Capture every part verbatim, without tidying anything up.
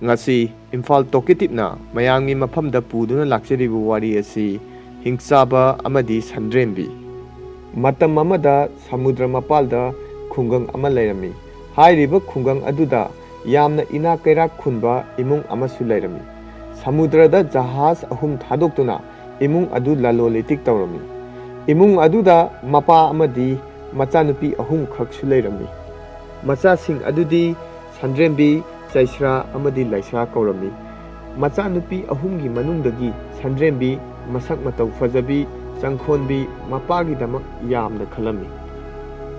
ꯉꯁꯤ ꯏꯝꯐꯥꯜ ꯇꯣꯀꯤꯇꯤꯞꯅ ꯃꯌꯥꯝꯒꯤ ꯃꯐꯝꯗ ꯄꯨꯗꯨꯅ ꯂꯥꯛꯆꯔꯤꯕ ꯋꯥꯔꯤ ꯑꯁꯤ ꯍꯤꯡꯆꯥꯕ ꯑꯃꯗꯤ ꯁꯟꯗ꯭ꯔꯦꯝꯕꯤ꯫ ꯃꯇꯝ ꯑꯃꯗ ꯁꯃꯨꯗ꯭ꯔ ꯃꯄꯥꯜꯗ ꯈꯨꯡꯒꯪ ꯑꯃ ꯂꯩꯔꯝꯃꯤ꯫ ꯍꯥꯏꯔꯤꯕ ꯈꯨꯡꯒꯪ ꯑꯗꯨꯗ ꯌꯥꯝꯅ ꯏꯅꯥꯛ ꯀꯩꯔꯥꯛ ꯈꯨꯟꯕ ꯏꯃꯨꯡ ꯑꯃꯁꯨ ꯂꯩꯔꯝꯃꯤ꯫ ꯁꯃꯨꯗ꯭ꯔꯗ ꯖꯍꯥꯖ ꯑꯍꯨꯝ ꯊꯥꯗꯣꯛꯇꯨꯅ ꯏꯃꯨꯡ ꯑꯗꯨ ꯂꯂꯣꯟ ꯏꯇꯤꯛ ꯇꯧꯔꯝꯃꯤ꯫ ꯏꯃꯨꯡ ꯑꯗꯨꯗ ꯃꯄꯥ ꯑꯃꯗꯤ ꯃꯆꯥꯅꯨꯄꯤ ꯑꯍꯨꯝꯈꯛꯁꯨ ꯂꯩꯔꯝꯃꯤ꯫ ꯃꯆꯥꯁꯤꯡ ꯑꯗꯨꯗꯤ ꯁꯟꯗ꯭ꯔꯦꯝꯕꯤ, ꯆꯩꯁ꯭ꯔꯥ ꯑꯃꯗꯤ ꯂꯩꯁ꯭ꯔꯥ ꯀꯧꯔꯝꯃꯤ꯫ ꯃꯆꯥꯅꯨꯄꯤ ꯑꯍꯨꯝꯒꯤ ꯃꯅꯨꯡꯗꯒꯤ ꯁꯟꯗ꯭ꯔꯦꯝꯕꯤ ꯃꯁꯛ ꯃꯇꯧ ꯐꯖꯕꯤ, ꯆꯪꯈꯣꯟꯕꯤ, ꯃꯄꯥꯒꯤꯗꯃꯛ ꯌꯥꯝꯅ ꯈꯜꯂꯝꯃꯤ꯫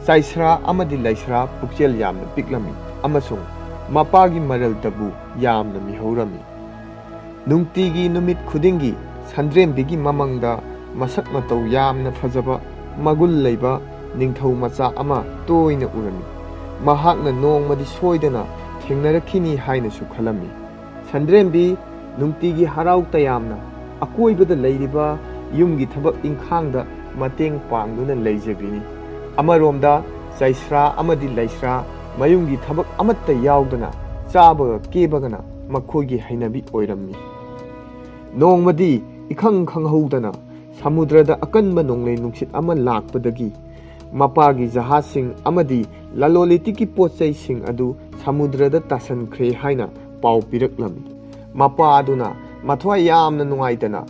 ꯆꯩꯁ꯭ꯔꯥ ꯑꯃꯗꯤ ꯂꯩꯁ꯭ꯔꯥ ꯄꯨꯛꯆꯦꯜ ꯌꯥꯝꯅ ꯄꯤꯛꯂꯝꯃꯤ ꯑꯃꯁꯨꯡ ꯃꯄꯥꯒꯤ ꯃꯔꯜꯗꯕꯨ ꯌꯥꯝꯅ ꯃꯤꯍꯧꯔꯝꯃꯤ꯫ ꯅꯨꯡꯇꯤꯒꯤ ꯅꯨꯃꯤꯠ ꯈꯨꯗꯤꯡꯒꯤ ꯁꯟꯗ꯭ꯔꯦꯝꯕꯤꯒꯤ ꯃꯃꯪꯗ ꯃꯁꯛ ꯃꯇꯧ ꯌꯥꯝꯅ ꯐꯖꯕ, ꯃꯒꯨꯟ ꯂꯩꯕ ꯅꯤꯡꯊꯧ ꯃꯆꯥ ꯑꯃ ꯇꯣꯏꯅ ꯎꯔꯝꯃꯤ꯫ ꯃꯍꯥꯛꯅ ꯅꯣꯡꯃꯗꯤ ꯁꯣꯏꯗꯅ ꯊꯦꯡꯅꯔꯛꯈꯤꯅꯤ ꯍꯥꯏꯅꯁꯨ ꯈꯜꯂꯝꯃꯤ꯫ ꯁꯟꯗ꯭ꯔꯦꯝꯕꯤ ꯅꯨꯡꯇꯤꯒꯤ ꯍꯔꯥꯎ ꯇꯌꯥꯝꯅ ꯑꯀꯣꯏꯕꯗ ꯂꯩꯔꯤꯕ ꯌꯨꯝꯒꯤ ꯊꯕꯛ ꯏꯪꯈꯥꯡꯗ ꯃꯇꯦꯡ ꯄꯥꯡꯗꯨꯅ ꯂꯩꯖꯕꯤꯅꯤ꯫ ꯑꯃꯔꯣꯝꯗ ꯆꯩꯁ꯭ꯔꯥ ꯑꯃꯗꯤ ꯂꯩꯁ꯭ꯔꯥ ꯃꯌꯨꯝꯒꯤ ꯊꯕꯛ ꯑꯃꯠꯇ ꯌꯥꯎꯗꯅ ꯆꯥꯕꯒ ꯀꯦꯕꯒꯅ ꯃꯈꯣꯏꯒꯤ ꯍꯩꯅꯕꯤ ꯑꯣꯏꯔꯝꯃꯤ꯫ ꯅꯣꯡꯃꯗꯤ ꯏꯈꯪ ꯈꯪꯍꯧꯗꯅ ꯁꯃꯨꯗ꯭ꯔꯗ ꯑꯀꯟꯕ ꯅꯣꯡꯂꯩ ꯅꯨꯡꯁꯤꯠ ꯑꯃ ꯂꯥꯛꯄꯗꯒꯤ ꯃꯄꯥꯒꯤ ꯖꯍꯥꯖꯁꯤꯡ ꯑꯃꯗꯤ ꯂꯂꯣꯟ ꯏꯇꯤꯛꯀꯤ ꯄꯣꯠ ꯆꯩꯁꯤꯡ ꯑꯗꯨ ꯁꯃꯨꯗ꯭ꯔꯗ ꯇꯥꯁꯟꯈ꯭ꯔꯦ ꯍꯥꯏꯅ ꯄꯥꯎ ꯄꯤꯔꯛꯂꯝꯃꯤ꯫ ꯃꯄꯥ ꯑꯗꯨꯅ ꯃꯊ꯭ꯋꯥꯏ ꯌꯥꯝꯅ ꯅꯨꯡꯉꯥꯏꯇꯅ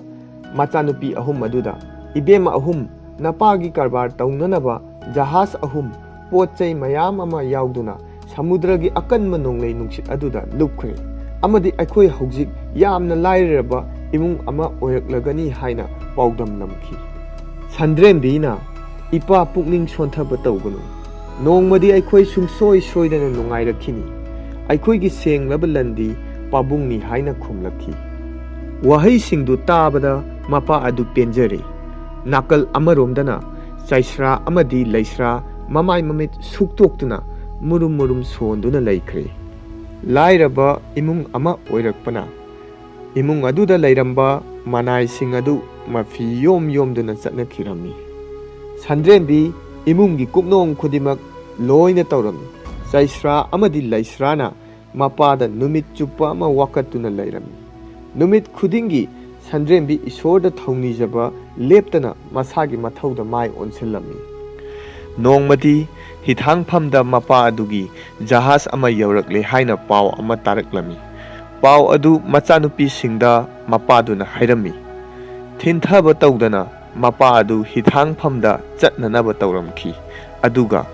ꯃꯆꯥꯅꯨꯄꯤ ꯑꯍꯨꯝ ꯑꯗꯨꯗ, "ꯏꯕꯦꯝꯃ ꯑꯍꯨꯝ, ꯅꯄꯥꯒꯤ ꯀꯔꯕꯥꯔ ꯇꯧꯅꯅꯕ ꯖꯍꯥꯖ ꯑꯍꯨꯝ, ꯄꯣꯠ ꯆꯩ ꯃꯌꯥꯝ ꯑꯃ ꯌꯥꯎꯗꯨꯅ ꯁꯃꯨꯗ꯭ꯔꯒꯤ ꯑꯀꯟꯕ ꯅꯣꯡꯂꯩ ꯅꯨꯡꯁꯤꯠ ꯑꯗꯨꯗ ꯂꯨꯞꯈ꯭ꯔꯦ, ꯑꯃꯗꯤ ꯑꯩꯈꯣꯏ ꯍꯧꯖꯤꯛ ꯌꯥꯝꯅ ꯂꯥꯏꯔꯔꯕ ꯏꯃꯨꯡ ꯑꯃ ꯑꯣꯏꯔꯛꯂꯒꯅꯤ" ꯍꯥꯏꯅ ꯄꯥꯎꯗꯝꯂꯝꯈꯤ꯫ ꯁꯟꯗ꯭ꯔꯦꯝꯕꯤꯅ, "ꯏꯄꯥ, ꯄꯨꯛꯅꯤꯡ ꯁꯣꯟꯊꯕ ꯇꯧꯒꯅꯨ꯫ ꯅꯣꯡꯃꯗꯤ ꯑꯩꯈꯣꯏ ꯁꯨꯡꯁꯣꯏ ꯁꯣꯏꯗꯅ ꯅꯨꯡꯉꯥꯏꯔꯛꯈꯤꯅꯤ꯫ ꯑꯩꯈꯣꯏꯒꯤ ꯁꯦꯡꯂꯕ ꯂꯟꯗꯤ ꯄꯥꯕꯨꯡꯅꯤ" ꯍꯥꯏꯅ ꯈꯨꯝꯂꯛꯈꯤ꯫ ꯋꯥꯍꯩꯁꯤꯡꯗꯨ ꯇꯥꯕꯗ ꯃꯄꯥ ꯑꯗꯨ ꯄꯦꯟꯖꯔꯦ꯫ ꯅꯥꯀꯜ ꯑꯃꯔꯣꯝꯗꯅ ꯆꯩꯁ꯭ꯔꯥ ꯑꯃꯗꯤ ꯂꯩꯁ꯭ꯔꯥ ꯃꯃꯥꯏ ꯃꯃꯤꯠ ꯁꯨꯛꯇꯣꯛꯇꯨꯅ ꯃꯨꯔꯨꯝ ꯃꯨꯔꯨꯝ ꯁꯣꯟꯗꯨꯅ ꯂꯩꯈ꯭ꯔꯦ꯫ ꯂꯥꯏꯔꯕ ꯏꯃꯨꯡ ꯑꯃ ꯑꯣꯏꯔꯛꯄꯅ ꯏꯃꯨꯡ ꯑꯗꯨꯗ ꯂꯩꯔꯝꯕ ꯃꯅꯥꯏꯁꯤꯡ ꯑꯗꯨ ꯃꯐꯤ ꯌꯣꯝ ꯌꯣꯝꯗꯨꯅ ꯆꯠꯅꯈꯤꯔꯝꯃꯤ꯫ ꯁꯟꯗ꯭ꯔꯦꯝꯕꯤ ꯏꯃꯨꯡꯒꯤ ꯀꯨꯞꯅꯣꯝ ꯈꯨꯗꯤꯡꯃꯛ ꯂꯣꯏꯅ ꯇꯧꯔꯝꯃꯤ꯫ ꯆꯩꯁ꯭ꯔꯥ ꯑꯃꯗꯤ ꯂꯩꯁ꯭ꯔꯥꯅ ꯃꯄꯥꯗ ꯅꯨꯃꯤꯠ ꯆꯨꯞꯄ ꯑꯃ ꯋꯥꯀꯠꯇꯨꯅ ꯂꯩꯔꯝꯃꯤ꯫ ꯅꯨꯃꯤꯠ ꯈꯨꯗꯤꯡꯒꯤ ꯁꯟꯗ꯭ꯔꯦꯝꯕꯤ ꯏꯁꯣꯔꯗ ꯊꯧꯅꯤꯖꯕ ꯂꯦꯞꯇꯅ ꯃꯁꯥꯒꯤ ꯃꯊꯧꯗ ꯃꯥꯏ ꯑꯣꯟꯁꯤꯜꯂꯝꯃꯤ꯫ ꯅꯣꯡꯃꯗꯤ ꯍꯤꯊꯥꯡꯐꯝꯗ ꯃꯄꯥ ꯑꯗꯨꯒꯤ ꯖꯍꯥꯖ ꯑꯃ ꯌꯧꯔꯛꯂꯦ ꯍꯥꯏꯅ ꯄꯥꯎ ꯑꯃ ꯇꯥꯔꯛꯂꯝꯃꯤ꯫ ꯄꯥꯎ ꯑꯗꯨ ꯃꯆꯥꯅꯨꯄꯤꯁꯤꯡꯗ ꯃꯄꯥꯗꯨꯅ ꯍꯥꯏꯔꯝꯃꯤ꯫ ꯊꯤꯟꯊꯕ ꯇꯧꯗꯅ ꯃꯄꯥ ꯑꯗꯨ ꯍꯤꯊꯥꯡꯐꯝꯗ ꯆꯠꯅꯅꯕ ꯇꯧꯔꯝꯈꯤ꯫ ꯑꯗꯨꯒ,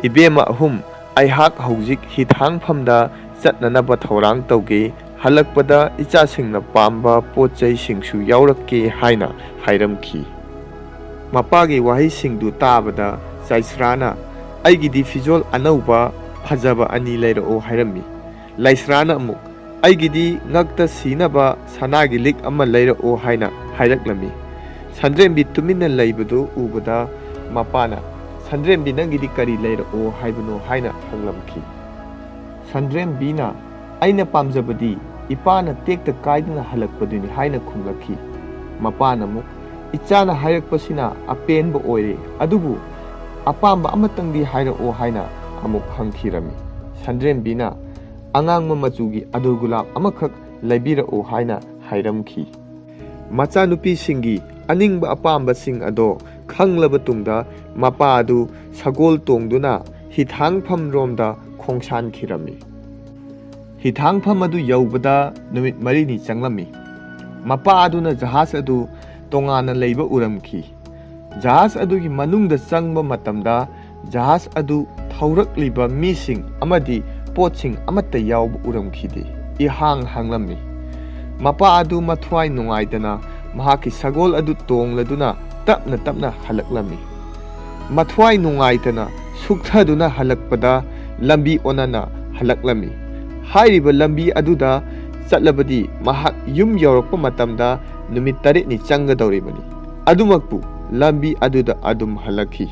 "ꯏꯕꯦꯝꯃ ꯑꯍꯨꯝ, ꯑꯩꯍꯥꯛ ꯍꯧꯖꯤꯛ ꯍꯤꯊꯥꯡꯐꯝꯗ ꯆꯠꯅꯅꯕ ꯊꯧꯔꯥꯡ ꯇꯧꯒꯦ, ꯍꯜꯂꯛꯄꯗ ꯏꯆꯥꯁꯤꯡꯅ ꯄꯥꯝꯕ ꯄꯣꯠ ꯆꯩꯁꯤꯡꯁꯨ ꯌꯥꯎꯔꯛꯀꯦ" ꯍꯥꯏꯅ ꯍꯥꯏꯔꯝꯈꯤ꯫ ꯃꯄꯥꯒꯤ ꯋꯥꯍꯩꯁꯤꯡꯗꯨ ꯇꯥꯕꯗ ꯆꯥꯏꯁ꯭ꯔꯥꯅ, "ꯑꯩꯒꯤꯗꯤ ꯐꯤꯖꯣꯜ ꯑꯅꯧꯕ ꯐꯖꯕ ꯑꯅꯤ ꯂꯩꯔꯛꯑꯣ" ꯍꯥꯏꯔꯝꯃꯤ꯫ ꯂꯥꯏꯁ꯭ꯔꯥꯅ ꯑꯃꯨꯛ, "ꯑꯩꯒꯤꯗꯤ ꯉꯛꯇ ꯁꯤꯅꯕ ꯁꯅꯥꯒꯤ ꯂꯤꯛ ꯑꯃ ꯂꯩꯔꯛꯑꯣ" ꯍꯥꯏꯅ ꯍꯥꯏꯔꯛꯂꯝꯃꯤ꯫ ꯁꯟꯗ꯭ꯔꯦꯝꯕꯤ ꯇꯨꯃꯤꯟꯅ ꯂꯩꯕꯗꯨ ꯎꯕꯗ ꯃꯄꯥꯅ, "ꯁꯟꯗ꯭ꯔꯦꯝꯕꯤ, ꯅꯪꯒꯤꯗꯤ ꯀꯔꯤ ꯂꯩꯔꯛꯑꯣ ꯍꯥꯏꯕꯅꯣ?" ꯍꯥꯏꯅ ꯍꯪꯂꯝꯈꯤ꯫ ꯁꯟꯗ꯭ꯔꯦꯝꯕꯤꯅ, "ꯑꯩꯅ ꯄꯥꯝꯖꯕꯗꯤ ꯏꯄꯥꯅ ꯇꯦꯛꯇ ꯀꯥꯏꯗꯅ ꯍꯜꯂꯛꯄꯗꯨꯅꯤ" ꯍꯥꯏꯅ ꯈꯨꯝꯂꯛꯈꯤ꯫ ꯃꯄꯥꯅ ꯑꯃꯨꯛ, "ꯏꯆꯥꯅ ꯍꯥꯏꯔꯛꯄꯁꯤꯅ ꯑꯄꯦꯟꯕ ꯑꯣꯏꯔꯦ, ꯑꯗꯨꯕꯨ ꯑꯄꯥꯝꯕ ꯑꯃꯇꯪꯗꯤ ꯍꯥꯏꯔꯛꯑꯣ" ꯍꯥꯏꯅ ꯑꯃꯨꯛ ꯍꯪꯈꯤꯔꯝꯃꯤ꯫ ꯁꯟꯗ꯭ꯔꯦꯝꯕꯤꯅ, "ꯑꯉꯥꯡꯕ ꯃꯆꯨꯒꯤ ꯑꯗꯨꯔ ꯒꯨꯂꯥꯞ ꯑꯃꯈꯛ ꯂꯩꯕꯤꯔꯛꯎ" ꯍꯥꯏꯅ ꯍꯥꯏꯔꯝꯈꯤ꯫ ꯃꯆꯥꯅꯨꯄꯤꯁꯤꯡꯒꯤ ꯑꯅꯤꯡꯕ ꯑꯄꯥꯝꯕꯁꯤꯡ ꯑꯗꯣ ꯈꯪꯂꯕ ꯇꯨꯡꯗ ꯃꯄꯥ ꯑꯗꯨ ꯁꯒꯣꯜ ꯇꯣꯡꯗꯨꯅ ꯍꯤꯊꯥꯡꯐꯝ ꯔꯣꯝꯗ ꯈꯣꯡꯁꯥꯟꯈꯤꯔꯝꯃꯤ꯫ ꯍꯤꯊꯥꯡꯐꯝ ꯑꯗꯨ ꯌꯧꯕꯗ ꯅꯨꯃꯤꯠ ꯃꯔꯤꯅꯤ ꯆꯪꯂꯝꯃꯤ꯫ ꯃꯄꯥ ꯑꯗꯨꯅ ꯖꯍꯥꯖ ꯑꯗꯨ ꯇꯣꯉꯥꯟꯅ ꯂꯩꯕ ꯎꯔꯝꯈꯤ꯫ ꯖꯍꯥꯖ ꯑꯗꯨꯒꯤ ꯃꯅꯨꯡꯗ ꯆꯪꯕ ꯃꯇꯝꯗ ꯖꯍꯥꯖ ꯑꯗꯨ ꯊꯧꯔꯛꯂꯤꯕ ꯃꯤꯁꯤꯡ ꯑꯃꯗꯤ ꯄꯣꯠꯁꯤꯡ ꯑꯃꯠꯇ ꯌꯥꯎꯕ ꯎꯔꯝꯈꯤꯗꯦ꯫ ꯏꯍꯥꯡ ꯍꯥꯡꯂꯝꯃꯤ꯫ ꯃꯄꯥ ꯑꯗꯨ ꯃꯊ꯭ꯋꯥꯏ ꯅꯨꯡꯉꯥꯏꯇꯅ ꯃꯍꯥꯛꯀꯤ ꯁꯒꯣꯜ ꯑꯗꯨ ꯇꯣꯡꯂꯗꯨꯅ ꯇꯞꯅ ꯇꯞꯅ ꯍꯜꯂꯛꯂꯝꯃꯤ꯫ ꯃꯊ꯭ꯋꯥꯏ ꯅꯨꯡꯉꯥꯏꯇꯅ ꯁꯨꯛꯊꯗꯨꯅ ꯍꯜꯂꯛꯄꯗ ꯂꯝꯕꯤ ꯑꯣꯟꯅꯅ ꯍꯜꯂꯛꯂꯝꯃꯤ꯫ ꯍꯥꯏꯔꯤꯕ ꯂꯝꯕꯤ ꯑꯗꯨꯗ ꯆꯠꯂꯕꯗꯤ ꯃꯍꯥꯛ ꯌꯨꯝ ꯌꯧꯔꯛꯄ ꯃꯇꯝꯗ ꯅꯨꯃꯤꯠ ꯇꯔꯦꯠꯅꯤ ꯆꯪꯒꯗꯧꯔꯤꯕꯅꯤ꯫ ꯑꯗꯨꯃꯛꯄꯨ ꯂꯝꯕꯤ ꯑꯗꯨꯗ ꯑꯗꯨꯝ ꯍꯜꯂꯛꯈꯤ꯫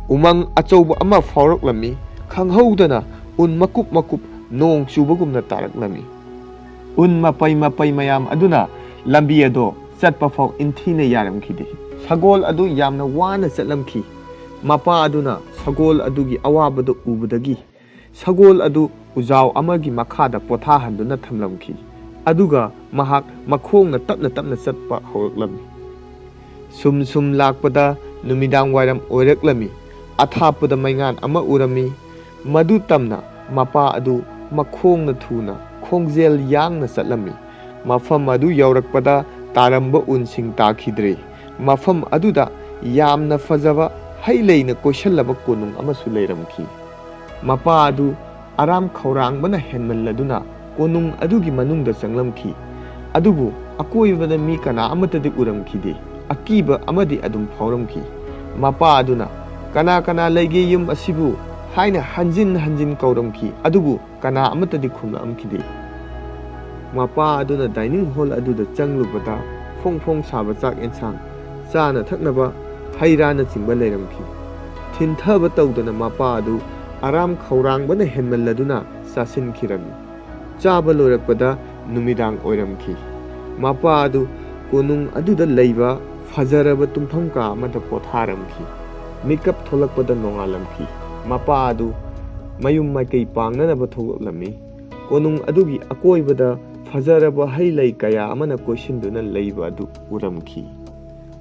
ꯎꯃꯪ ꯑꯆꯧꯕ ꯑꯃ ꯐꯥꯎꯔꯛꯂꯝꯃꯤ꯫ ꯈꯪꯍꯧꯗꯅ ꯎꯟ ꯃꯀꯨꯞ ꯃꯀꯨꯞ ꯅꯣꯡ ꯆꯨꯕꯒꯨꯝꯅ ꯇꯥꯔꯛꯂꯝꯃꯤ꯫ ꯎꯟ ꯃꯄꯩ ꯃꯄꯩ ꯃꯌꯥꯝ ꯑꯗꯨꯅ ꯂꯝꯕꯤ ꯑꯗꯣ ꯆꯠꯄ ꯐꯥꯎ ꯏꯟꯊꯤꯅ ꯌꯥꯔꯝꯈꯤꯗꯦ꯫ ꯁꯒꯣꯜ ꯑꯗꯨ ꯌꯥꯝꯅ ꯋꯥꯅ ꯆꯠꯂꯝꯈꯤ꯫ ꯃꯄꯥ ꯑꯗꯨꯅ ꯁꯒꯣꯜ ꯑꯗꯨꯒꯤ ꯑꯋꯥꯕꯗꯨ ꯎꯕꯗꯒꯤ ꯁꯒꯣꯜ ꯑꯗꯨ ꯎꯖꯥꯎ ꯑꯃꯒꯤ ꯃꯈꯥꯗ ꯄꯣꯊꯥꯍꯟꯗꯨꯅ ꯊꯝꯂꯝꯈꯤ꯫ ꯑꯗꯨꯒ ꯃꯍꯥꯛ ꯃꯈꯣꯡꯅ ꯇꯞꯅ ꯇꯞꯅ ꯆꯠꯄ ꯍꯧꯔꯛꯂꯝꯃꯤ꯫ ꯁꯨꯝ ꯁꯨꯝ ꯂꯥꯛꯄꯗ ꯅꯨꯃꯤꯗꯥꯡ ꯋꯥꯏꯔꯝ ꯑꯣꯏꯔꯛꯂꯝꯃꯤ꯫ ꯑꯊꯥꯞꯄꯗ ꯃꯩꯉꯥꯟ ꯑꯃ ꯎꯔꯝꯃꯤ꯫ ꯃꯗꯨ ꯇꯝꯅ ꯃꯄꯥ ꯑꯗꯨ ꯃꯈꯣꯡꯅ ꯊꯨꯅ ꯈꯣꯡꯖꯦꯜ ꯌꯥꯡꯅ ꯆꯠꯂꯝꯃꯤ꯫ ꯃꯐꯝ ꯑꯗꯨ ꯌꯧꯔꯛꯄꯗ ꯇꯥꯔꯝꯕ ꯎꯟꯁꯤꯡ ꯇꯥꯈꯤꯗ꯭ꯔꯦ꯫ ꯃꯐꯝ ꯑꯗꯨꯗ ꯌꯥꯝꯅ ꯐꯖꯕ ꯍꯩ ꯂꯩꯅ ꯀꯣꯏꯁꯜꯂꯕ ꯀꯣꯅꯨꯡ ꯑꯃꯁꯨ ꯂꯩꯔꯝꯈꯤ꯫ ꯃꯄꯥ ꯑꯗꯨ ꯑꯔꯥꯝ ꯈꯧꯔꯥꯡꯕꯅ ꯍꯦꯟꯃꯜꯂꯗꯨꯅ ꯀꯣꯅꯨꯡ ꯑꯗꯨꯒꯤ ꯃꯅꯨꯡꯗ ꯆꯪꯂꯝꯈꯤ꯫ ꯑꯗꯨꯕꯨ ꯑꯀꯣꯏꯕꯗ ꯃꯤ ꯀꯅꯥ ꯑꯃꯠꯇꯗꯤ ꯎꯔꯝꯈꯤꯗꯦ꯫ ꯑꯀꯤꯕ ꯑꯃꯗꯤ ꯑꯗꯨꯝ ꯐꯥꯎꯔꯝꯈꯤ꯫ ꯃꯄꯥ ꯑꯗꯨꯅ, "ꯀꯅꯥ ꯀꯅꯥ ꯂꯩꯒꯦ ꯌꯨꯝ ꯑꯁꯤꯕꯨ?" ꯍꯥꯏꯅ ꯍꯟꯖꯤꯟ ꯍꯟꯖꯤꯟ ꯀꯧꯔꯝꯈꯤ꯫ ꯑꯗꯨꯕꯨ ꯀꯅꯥ ꯑꯃꯠꯇꯗꯤ ꯈꯨꯝꯂꯛꯂꯝꯈꯤꯗꯦ꯫ ꯃꯄꯥ ꯑꯗꯨꯅ dining hall ꯑꯗꯨꯗ ꯆꯪꯂꯨꯕꯗ ꯐꯣꯡ ꯐꯣꯡ ꯁꯥꯕ ꯆꯥꯛ ꯑꯦꯟꯁꯥꯡ, ꯆꯥꯅ ꯊꯛꯅꯕ ꯍꯩ ꯔꯥꯅꯆꯤꯡꯕ ꯂꯩꯔꯝꯈꯤ꯫ ꯊꯤꯟꯊꯕ ꯇꯧꯗꯅ ꯃꯄꯥ ꯑꯗꯨ ꯑꯔꯥꯝ ꯈꯧꯔꯥꯡꯕꯅ ꯍꯦꯟꯃꯜꯂꯗꯨꯅ ꯆꯥꯁꯤꯟꯈꯤꯔꯝꯃꯤ꯫ ꯆꯥꯕ ꯂꯣꯏꯔꯛꯄꯗ ꯅꯨꯃꯤꯗꯥꯡ ꯑꯣꯏꯔꯝꯈꯤ꯫ ꯃꯄꯥ ꯑꯗꯨ ꯀꯣꯅꯨꯡ ꯑꯗꯨꯗ ꯂꯩꯕ ꯐꯖꯔꯕ ꯇꯨꯝꯐꯝ ꯀꯥ ꯑꯃꯗ ꯄꯣꯊꯥꯔꯝꯈꯤ꯫ ꯃꯤꯀꯞ ꯊꯣꯛꯂꯛꯄꯗ ꯅꯣꯡꯉꯥꯜꯂꯝꯈꯤ꯫ ꯃꯄꯥ ꯑꯗꯨ ꯃꯌꯨꯝ ꯃꯥꯏꯀꯩ ꯄꯥꯡꯅꯅꯕ ꯊꯣꯛꯂꯛꯂꯝꯃꯤ꯫ ꯀꯣꯅꯨꯡ ꯑꯗꯨꯒꯤ ꯑꯀꯣꯏꯕꯗ ꯐꯖꯔꯕ ꯍꯩ ꯂꯩ ꯀꯌꯥ ꯑꯃꯅ ꯀꯣꯏꯁꯤꯟꯗꯨꯅ ꯂꯩꯕ ꯑꯗꯨ ꯎꯔꯝꯈꯤ꯫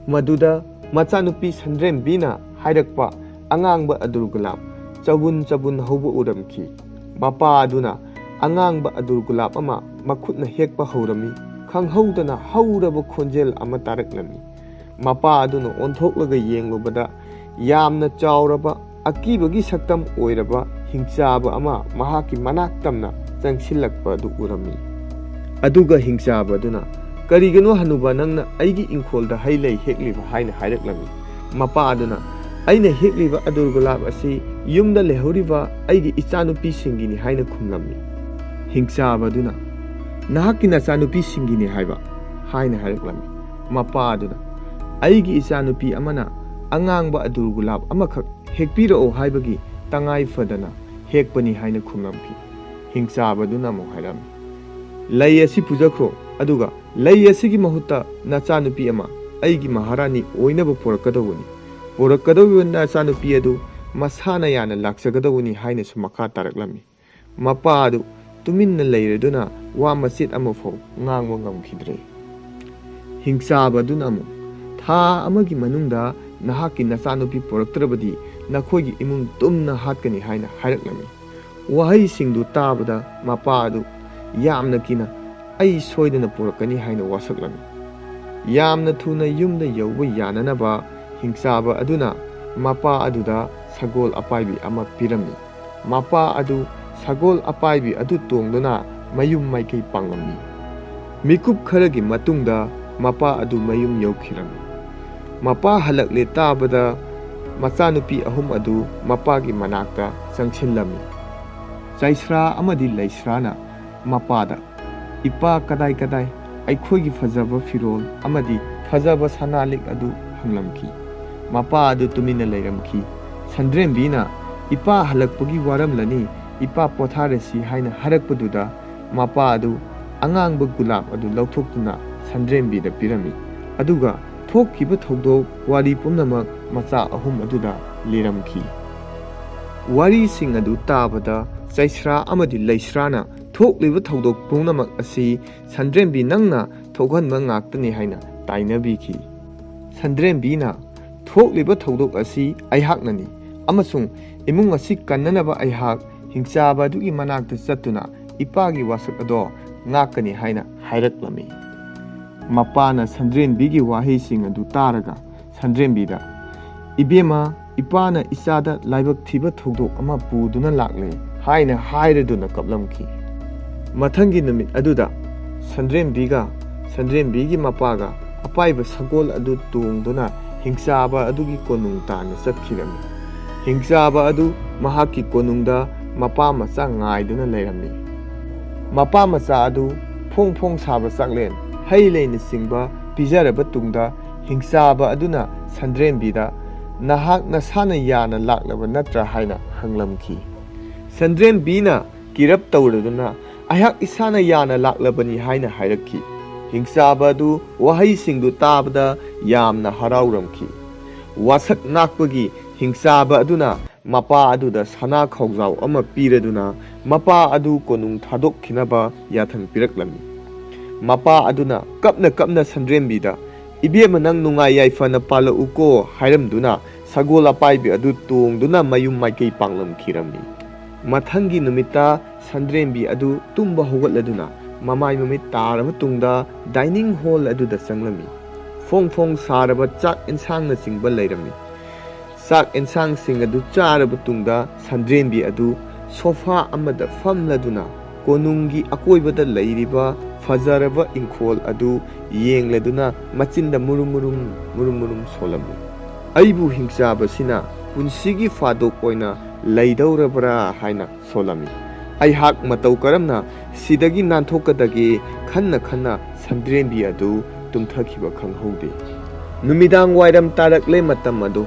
ꯃꯗꯨꯗ ꯃꯆꯥꯅꯨꯄꯤ ꯁꯟꯗ꯭ꯔꯦꯝꯕꯤꯅ ꯍꯥꯏꯔꯛꯄ ꯑꯉꯥꯡꯕ ꯑꯗꯨꯔ ꯒꯨꯂꯥꯞ ꯆꯕꯨꯟ ꯆꯕꯨꯟ ꯍꯧꯕ ꯎꯔꯝꯈꯤ꯫ ꯃꯄꯥ ꯑꯗꯨꯅ ꯑꯉꯥꯡꯕ ꯑꯗꯨꯔ ꯒꯨꯂꯥꯞ ꯑꯃ ꯃꯈꯨꯠꯅ ꯍꯦꯛꯄ ꯍꯧꯔꯝꯃꯤ꯫ ꯈꯪꯍꯧꯗꯅ ꯍꯧꯔꯕ ꯈꯣꯟꯖꯦꯜ ꯑꯃ ꯇꯥꯔꯛꯂꯝꯃꯤ꯫ ꯃꯄꯥ ꯑꯗꯨꯅ ꯑꯣꯟꯊꯣꯛꯂꯒ ꯌꯦꯡꯂꯨꯕꯗ ꯌꯥꯝꯅ ꯆꯥꯎꯔꯕ, ꯑꯀꯤꯕꯒꯤ ꯁꯛꯇꯝ ꯑꯣꯏꯔꯕ ꯍꯤꯡꯆꯥꯕ ꯑꯃ ꯃꯍꯥꯛꯀꯤ ꯃꯅꯥꯛ ꯇꯝꯅ ꯆꯪꯁꯤꯜꯂꯛꯄ ꯑꯗꯨ ꯎꯔꯝꯃꯤ꯫ ꯑꯗꯨꯒ ꯍꯤꯡꯆꯥꯕ ꯑꯗꯨꯅ, "ꯀꯔꯤꯒꯤꯅꯣ ꯍꯅꯨꯕ, ꯅꯪꯅ ꯑꯩꯒꯤ ꯏꯪꯈꯣꯜꯗ ꯍꯩ ꯂꯩ ꯍꯦꯛꯂꯤꯕ?" ꯍꯥꯏꯅ ꯍꯥꯏꯔꯛꯂꯝꯃꯤ꯫ ꯃꯄꯥ ꯑꯗꯨꯅ, "ꯑꯩꯅ ꯍꯦꯛꯂꯤꯕ ꯑꯗꯨꯔ ꯒꯨꯂꯥꯞ ꯑꯁꯤ ꯌꯨꯝꯗ ꯂꯩꯍꯧꯔꯤꯕ ꯑꯩꯒꯤ ꯏꯆꯥꯅꯨꯄꯤꯁꯤꯡꯒꯤꯅꯤ" ꯍꯥꯏꯅ ꯈꯨꯝꯂꯝꯃꯤ꯫ ꯍꯤꯡꯆꯥꯕ ꯑꯗꯨꯅ, "ꯅꯍꯥꯛꯀꯤ ꯅꯆꯥꯅꯨꯄꯤꯁꯤꯡꯒꯤꯅꯤ ꯍꯥꯏꯕ?" ꯍꯥꯏꯅ ꯍꯥꯏꯔꯛꯂꯝꯃꯤ꯫ ꯃꯄꯥ ꯑꯗꯨꯅ, "ꯑꯩꯒꯤ ꯏꯆꯥꯅꯨꯄꯤ ꯑꯃꯅ ꯑꯉꯥꯡꯕ ꯑꯗꯨꯔ ꯒꯨꯂꯥꯞ ꯑꯃꯈꯛ ꯍꯦꯛꯄꯤꯔꯛꯑꯣ ꯍꯥꯏꯕꯒꯤ ꯇꯉꯥꯏ ꯐꯗꯅ ꯍꯦꯛꯄꯅꯤ" ꯍꯥꯏꯅ ꯈꯨꯝꯂꯝꯈꯤ꯫ ꯍꯤꯡꯆꯥꯕꯗꯨꯅ ꯑꯃꯨꯛ ꯍꯥꯏꯔꯝꯃꯤ, "ꯂꯩ ꯑꯁꯤ ꯄꯨꯖꯈ꯭ꯔꯣ, ꯑꯗꯨꯒ ꯂꯩ ꯑꯁꯤꯒꯤ ꯃꯍꯨꯠꯇ ꯅꯆꯥꯅꯨꯄꯤ ꯑꯃ ꯑꯩꯒꯤ ꯃꯍꯥꯔꯥꯅꯤ ꯑꯣꯏꯅꯕ ꯄꯣꯔꯛꯀꯗꯧꯕꯅꯤ꯫ ꯄꯣꯔꯛꯀꯗꯧꯔꯤꯕ ꯅꯆꯥꯅꯨꯄꯤ ꯑꯗꯨ ꯃꯁꯥꯅ ꯌꯥꯅ ꯂꯥꯛꯆꯒꯗꯧꯕꯅꯤ" ꯍꯥꯏꯅꯁꯨ ꯃꯈꯥ ꯇꯥꯔꯛꯂꯝꯃꯤ꯫ ꯃꯄꯥ ꯑꯗꯨ ꯇꯨꯃꯤꯟꯅ ꯂꯩꯔꯗꯨꯅ ꯋꯥ ꯃꯆꯦꯠ ꯑꯃꯐꯥꯎ ꯉꯥꯡꯕ ꯉꯝꯈꯤꯗ꯭ꯔꯦ꯫ ꯍꯤꯡꯆꯥꯕ ꯑꯗꯨꯅ ꯑꯃꯨꯛ, "ꯊꯥ ꯑꯃꯒꯤ ꯃꯅꯨꯡꯗ ꯅꯍꯥꯛꯀꯤ ꯅꯆꯥꯅꯨꯄꯤ ꯄꯨꯔꯛꯇ꯭ꯔꯕꯗꯤ ꯅꯈꯣꯏꯒꯤ ꯏꯃꯨꯡ ꯇꯨꯝꯅ ꯍꯥꯠꯀꯅꯤ" ꯍꯥꯏꯅ ꯍꯥꯏꯔꯛꯂꯝꯃꯤ꯫ ꯋꯥꯍꯩꯁꯤꯡꯗꯨ ꯇꯥꯕꯗ ꯃꯄꯥ ꯑꯗꯨ ꯌꯥꯝꯅ ꯀꯤꯅ, "ꯑꯩ ꯁꯣꯏꯗꯅ ꯄꯨꯔꯛꯀꯅꯤ" ꯍꯥꯏꯅ ꯋꯥꯁꯛꯂꯝꯃꯤ꯫ ꯌꯥꯝꯅ ꯊꯨꯅ ꯌꯨꯝꯗ ꯌꯧꯕ ꯌꯥꯅꯅꯕ ꯍꯤꯡꯆꯥꯕ ꯑꯗꯨꯅ ꯃꯄꯥ ꯑꯗꯨꯗ ꯁꯒꯣꯜ ꯑꯄꯥꯏꯕꯤ ꯑꯃ ꯄꯤꯔꯝꯃꯤ꯫ ꯃꯄꯥ ꯑꯗꯨ ꯁꯒꯣꯜ ꯑꯄꯥꯏꯕꯤ ꯑꯗꯨ ꯇꯣꯡꯗꯨꯅ ꯃꯌꯨꯝ ꯃꯥꯏꯀꯩ ꯄꯥꯡꯂꯝꯃꯤ꯫ ꯃꯤꯀꯨꯞ ꯈꯔꯒꯤ ꯃꯇꯨꯡꯗ ꯃꯄꯥ ꯑꯗꯨ ꯃꯌꯨꯝ ꯌꯧꯈꯤꯔꯝꯃꯤ꯫ ꯃꯄꯥ ꯍꯜꯂꯛꯂꯦ ꯇꯥꯕꯗ ꯃꯆꯥꯅꯨꯄꯤ ꯑꯍꯨꯝ ꯑꯗꯨ ꯃꯄꯥꯒꯤ ꯃꯅꯥꯛꯇ ꯆꯪꯁꯤꯜꯂꯝꯃꯤ꯫ ꯆꯩꯁ꯭ꯔꯥ ꯑꯃꯗꯤ ꯂꯩꯁ꯭ꯔꯥꯅ ꯃꯄꯥꯗ, "ꯏꯄꯥ ꯀꯗꯥꯏ ꯀꯗꯥꯏ? ꯑꯩꯈꯣꯏꯒꯤ ꯐꯖꯕ ꯐꯤꯔꯣꯜ ꯑꯃꯗꯤ ꯐꯖꯕ ꯁꯅꯥ ꯂꯤꯛ ꯑꯗꯨ" ꯍꯪꯂꯝꯈꯤ꯫ ꯃꯄꯥ ꯑꯗꯨ ꯇꯨꯃꯤꯟꯅ ꯂꯩꯔꯝꯈꯤ꯫ ꯁꯟꯗ꯭ꯔꯦꯝꯕꯤꯅ, "ꯏꯄꯥ ꯍꯜꯂꯛꯄꯒꯤ ꯋꯥꯔꯝꯂꯅꯤ, ꯏꯄꯥ ꯄꯣꯊꯥꯔꯁꯤ" ꯍꯥꯏꯅ ꯍꯥꯏꯔꯛꯄꯗꯨꯗ ꯃꯄꯥ ꯑꯗꯨ ꯑꯉꯥꯡꯕ ꯒꯨꯂꯥꯞ ꯑꯗꯨ ꯂꯧꯊꯣꯛꯇꯨꯅ ꯁꯟꯗ꯭ꯔꯦꯝꯕꯤꯗ ꯄꯤꯔꯝꯃꯤ꯫ ꯑꯗꯨꯒ ꯊꯣꯛꯈꯤꯕ ꯊꯧꯗꯣꯛ ꯋꯥꯔꯤ ꯄꯨꯝꯅꯃꯛ ꯃꯆꯥ ꯑꯍꯨꯝ ꯑꯗꯨꯗ ꯂꯤꯔꯝꯈꯤ꯫ ꯋꯥꯔꯤꯁꯤꯡ ꯑꯗꯨ ꯇꯥꯕꯗ ꯆꯩꯁ꯭ꯔꯥ ꯑꯃꯗꯤ ꯂꯩꯁ꯭ꯔꯥꯅ ꯊꯣꯛꯂꯤꯕ ꯊꯧꯗꯣꯛ ꯄꯨꯝꯅꯃꯛ ꯑꯁꯤ ꯁꯟꯗ꯭ꯔꯦꯝꯕꯤ ꯅꯪꯅ ꯊꯣꯛꯍꯟꯕ ꯉꯥꯛꯇꯅꯤ ꯍꯥꯏꯅ ꯇꯥꯏꯅꯕꯤꯈꯤ꯫ ꯁꯟꯗ꯭ꯔꯦꯝꯕꯤꯅ, "ꯊꯣꯛꯂꯤꯕ ꯊꯧꯗꯣꯛ ꯑꯁꯤ ꯑꯩꯍꯥꯛꯅꯅꯤ ꯑꯃꯁꯨꯡ ꯏꯃꯨꯡ ꯑꯁꯤ ꯀꯟꯅꯅꯕ ꯑꯩꯍꯥꯛ ꯍꯤꯡꯆꯥꯕ ꯑꯗꯨꯒꯤ ꯃꯅꯥꯛꯇ ꯆꯠꯇꯨꯅ ꯏꯄꯥꯒꯤ ꯋꯥꯁꯛ ꯑꯗꯣ ꯉꯥꯛꯀꯅꯤ" ꯍꯥꯏꯅ ꯍꯥꯏꯔꯛꯂꯝꯃꯤ꯫ ꯃꯄꯥꯅ ꯁꯟꯗ꯭ꯔꯦꯝꯕꯤꯒꯤ ꯋꯥꯍꯩꯁꯤꯡ ꯑꯗꯨ ꯇꯥꯔꯒ ꯁꯟꯗ꯭ꯔꯦꯝꯕꯤꯗ, "ꯏꯕꯦꯝꯃ, ꯏꯄꯥꯅ ꯏꯆꯥꯗ ꯂꯥꯏꯕꯛ ꯊꯤꯕ ꯊꯧꯗꯣꯛ ꯑꯃ ꯄꯨꯗꯨꯅ ꯂꯥꯛꯂꯦ" ꯍꯥꯏꯅ ꯍꯥꯏꯔꯗꯨꯅ ꯀꯞꯂꯝꯈꯤ꯫ ꯃꯊꯪꯒꯤ ꯅꯨꯃꯤꯠ ꯑꯗꯨꯗ ꯁꯟꯗ꯭ꯔꯦꯝꯕꯤꯒ ꯁꯟꯗ꯭ꯔꯦꯝꯕꯤꯒꯤ ꯃꯄꯥꯒ ꯑꯄꯥꯏꯕ ꯁꯒꯣꯜ ꯑꯗꯨ ꯇꯣꯡꯗꯨꯅ ꯍꯤꯡꯆꯥꯕ ꯑꯗꯨꯒꯤ ꯀꯣꯅꯨꯡ ꯇꯥꯟꯅ ꯆꯠꯈꯤꯔꯝꯃꯤ꯫ ꯍꯤꯡꯆꯥꯕ ꯑꯗꯨ ꯃꯍꯥꯛꯀꯤ ꯀꯣꯅꯨꯡꯗ ꯃꯄꯥ ꯃꯆꯥ ꯉꯥꯏꯗꯨꯅ ꯂꯩꯔꯝꯃꯤ꯫ ꯃꯄꯥ ꯃꯆꯥ ꯑꯗꯨ ꯐꯣꯡ ꯐꯣꯡ ꯁꯥꯕ ꯆꯥꯛꯂꯦꯟ, ꯍꯩ ꯂꯩꯅꯆꯤꯡꯕ ꯄꯤꯖꯔꯕ ꯇꯨꯡꯗ ꯍꯤꯡꯆꯥꯕ ꯑꯗꯨꯅ ꯁꯟꯗ꯭ꯔꯦꯝꯕꯤꯗ, "ꯅꯍꯥꯛ ꯅꯁꯥꯅ ꯌꯥꯅ ꯂꯥꯛꯂꯕ ꯅꯠꯇ꯭ꯔꯥ?" ꯍꯥꯏꯅ ꯍꯪꯂꯝꯈꯤ꯫ ꯁꯟꯗ꯭ꯔꯦꯝꯕꯤꯅ ꯀꯤꯔꯞ ꯇꯧꯔꯗꯨꯅ, "ꯑꯩꯍꯥꯛ ꯏꯁꯥꯅ ꯌꯥꯅ ꯂꯥꯛꯂꯕꯅꯤ" ꯍꯥꯏꯅ ꯍꯥꯏꯔꯛꯈꯤ꯫ ꯍꯤꯡꯆꯥꯕ ꯑꯗꯨ ꯋꯥꯍꯩꯁꯤꯡꯗꯨ ꯇꯥꯕꯗ ꯌꯥꯝꯅ ꯍꯔꯥꯎꯔꯝꯈꯤ꯫ ꯋꯥꯁꯛ ꯅꯥꯛꯄꯒꯤ ꯍꯤꯡꯆꯥꯕ ꯑꯗꯨꯅ ꯃꯄꯥ ꯑꯗꯨꯗ ꯁꯅꯥ ꯈꯥꯎꯖꯥꯎ ꯑꯃ ꯄꯤꯔꯗꯨꯅ ꯃꯄꯥ ꯑꯗꯨ ꯀꯣꯅꯨꯡ ꯊꯥꯗꯣꯛꯈꯤꯅꯕ ꯌꯥꯊꯪ ꯄꯤꯔꯛꯂꯝꯃꯤ꯫ ꯃꯄꯥ ꯑꯗꯨꯅ ꯀꯞꯅ ꯀꯞꯅ ꯁꯟꯗ꯭ꯔꯦꯝꯕꯤꯗ, "ꯏꯕꯦꯝꯃ, ꯅꯪ ꯅꯨꯡꯉꯥꯏ ꯌꯥꯏꯐꯅ ꯄꯥꯜꯂꯛꯎꯀꯣ" ꯍꯥꯏꯔꯝꯗꯨꯅ ꯁꯒꯣꯜ ꯑꯄꯥꯏꯕꯤ ꯑꯗꯨ ꯇꯣꯡꯗꯨꯅ ꯃꯌꯨꯝ ꯃꯥꯏꯀꯩ ꯄꯥꯡꯂꯝꯈꯤꯔꯝꯃꯤ꯫ ꯃꯊꯪꯒꯤ ꯅꯨꯃꯤꯠꯇ ꯁꯟꯗ꯭ꯔꯦꯝꯕꯤ ꯑꯗꯨ ꯇꯨꯝꯕ ꯍꯧꯒꯠꯂꯗꯨꯅ ꯃꯃꯥꯏ ꯃꯃꯤꯠ ꯇꯥꯔꯕ ꯇꯨꯡꯗ dining hall ꯑꯗꯨꯗ ꯆꯪꯂꯝꯃꯤ꯫ ꯐꯣꯡ ꯐꯣꯡ ꯁꯥꯔꯕ ꯆꯥꯛ ꯑꯦꯟꯁꯥꯡꯅꯆꯤꯡꯕ ꯂꯩꯔꯝꯃꯤ꯫ ꯆꯥꯛ ꯑꯦꯟꯁꯥꯡꯁꯤꯡ ꯑꯗꯨ ꯆꯥꯔꯕ ꯇꯨꯡꯗ ꯁꯟꯗ꯭ꯔꯦꯝꯕꯤ ꯑꯗꯨ ꯁꯣꯐꯥ ꯑꯃꯗ ꯐꯝꯂꯗꯨꯅ ꯀꯣꯅꯨꯡꯒꯤ ꯑꯀꯣꯏꯕꯗ ꯂꯩꯔꯤꯕ ꯐꯖꯔꯕ ꯏꯪꯈꯣꯜ ꯑꯗꯨ ꯌꯦꯡꯂꯗꯨꯅ ꯃꯆꯤꯟꯗ ꯃꯨꯔꯨꯝ ꯃꯨꯔꯨꯝ, ꯃꯨꯔꯨꯝ ꯃꯨꯔꯨꯝ ꯁꯣꯜꯂꯝꯃꯤ꯫ "ꯑꯩꯕꯨ ꯍꯤꯡꯆꯥꯕꯁꯤꯅ ꯄꯨꯟꯁꯤꯒꯤ ꯐꯥꯗꯣꯛ ꯑꯣꯏꯅ ꯂꯩꯗꯧꯔꯕ꯭ꯔꯥ?" ꯍꯥꯏꯅ ꯁꯣꯜꯂꯝꯃꯤ꯫ ꯑꯩꯍꯥꯛ ꯃꯇꯧ ꯀꯔꯝꯅ ꯁꯤꯗꯒꯤ ꯅꯥꯟꯊꯣꯛꯀꯗꯒꯦ ꯈꯟꯅ ꯈꯟꯅ ꯁꯟꯗ꯭ꯔꯦꯝꯕꯤ ꯑꯗꯨ ꯇꯨꯝꯊꯈꯤꯕ ꯈꯪꯍꯧꯗꯦ꯫ ꯅꯨꯃꯤꯗꯥꯡ ꯋꯥꯏꯔꯝ ꯇꯥꯔꯛꯂꯦ꯫ ꯃꯇꯝ ꯑꯗꯨ